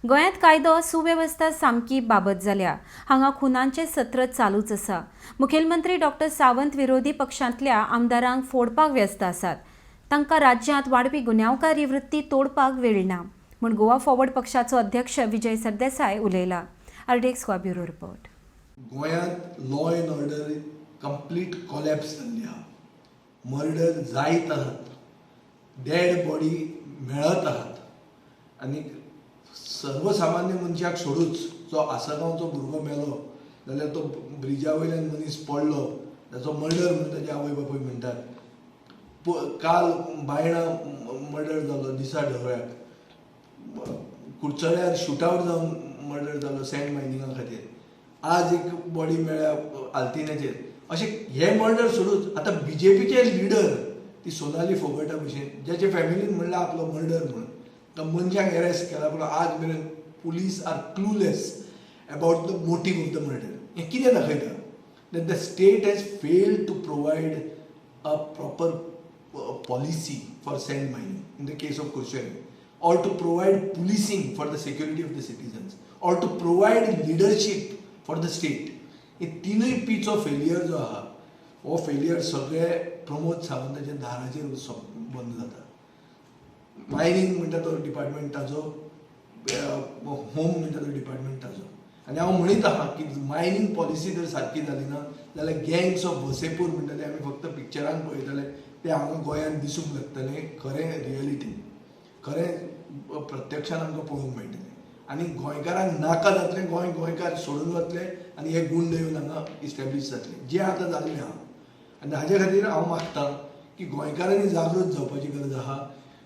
गोंयांत कायदो सुवेवस्था सामकी बाबत जाल्या. हांगा खुनांचें सत्र चालूच आसा. मुखेलमंत्री डॉक्टर सावंत विरोधी पक्षांतल्या आमदारांक फोडपाक व्यस्त आसात. तांकां राज्यांत वाडपी गुन्यांवकारी वृत्ती तोडपाक वेळ ना म्हूण गोवा फॉरवर्ड पक्षाचो अध्यक्ष विजय सरदेसाय उलयला. RDX Goa, bureau report. गोंयांत law and order complete collapse जाल्ली आहा. मर्डर जायत आहात, डेड बॉडी मेळत आहात आनी सर्वसामान्य मनशाक सोडूच, जो आसगांवचो भुरगो मेलो जाल्यार तो ब्रिजा वयल्यान मनीस पडलो, ताचो मर्डर म्हणून ताजे आवय बापूय म्हणटात. काल बायणा मर्डर जालो दिसा ढवळ्याक, कुडचड्यार शुटआवट जावन मर्डर जालो सँड मायनिंगा खातीर, आज एक बॉडी मेळ्ळ्या आल्तिन्याचेर. अशे हे मर्डर सोडूच, आतां बीजेपीचे लिडर ती सोनाली फोगटा भशेन, ज्याच्या फॅमिलीन म्हणलां आपलो मर्डर म्हणून, तो मनशाक अरेस्ट केला, पूण आज मेरेन police are clueless about the motive of the murder. हें कितें दाखयता? That the state has failed to provide a proper policy for sand mining in the case of Curchorem, or to provide policing for the security of the citizens, or to provide leadership for the state. हे तिनूय पीचो failure जो आहा, हो failure सगळे प्रमोद सावंताच्या दाराचेर बंद जाता. Mining म्हणटा तो डिपार्टमेंट ताजो, होम म्हणटा तो डिपार्टमेंट ताजो. आनी हांव म्हणीत आहा की मायनींग पॉलिसी जर सारकी जाली ना जाल्यार गँग्स ऑफ वसेपूर म्हणटा ते आमी फक्त पिक्चरान पळयतले, ते हांगा गोंयांत दिसूंक लागतले. खरें रियलिटी, खरें प्रत्यक्षान आमकां पळोवंक मेळटलें आनी गोंयकारांक नाका जातलें गोंय, गोंयकार सोडून वतले आनी हे गुंड येवन हांगा इस्टॅब्लीश जातले, जें आतां जाल्लें आहा. आनी हाजे खातीर हांव मागता की गोंयकारांनी जागृत जावपाची गरज आहा.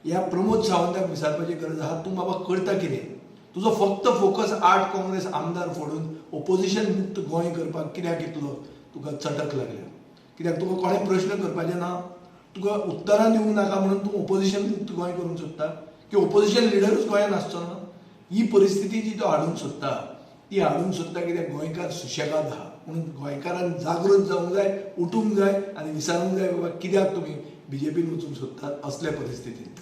ह्या प्रमोद सावंताक विचारपाची गरज आहा, तूं बाबा करता कितें? तुजो फक्त फोकस 8 काँग्रेस आमदार फोडून ओपोजिशन मुक्त गोंय करपाक कित्याक इतलो तुका चटक लागल्या? कित्याक तुका कोणें प्रश्न करपाचें ना, तुका उत्तरां दिवंक नाका म्हणून तूं ओपोजिशन मुक्त गोंय करूंक सोदता की ओपोजिशन लिडरूच गोंयांत आसचो ना? ही परिस्थिती जी तो हाडूंक सोदता, ती हाडूंक सोदता कित्याक गोंयकार सुशेगाद आहा. म्हणून गोंयकारान जागृत जावंक जाय, उठूंक जाय आनी विचारूंक जाय, बाबा, कित्याक तुमी बीजेपीन वचूंक सोदतात असल्या परिस्थितीन?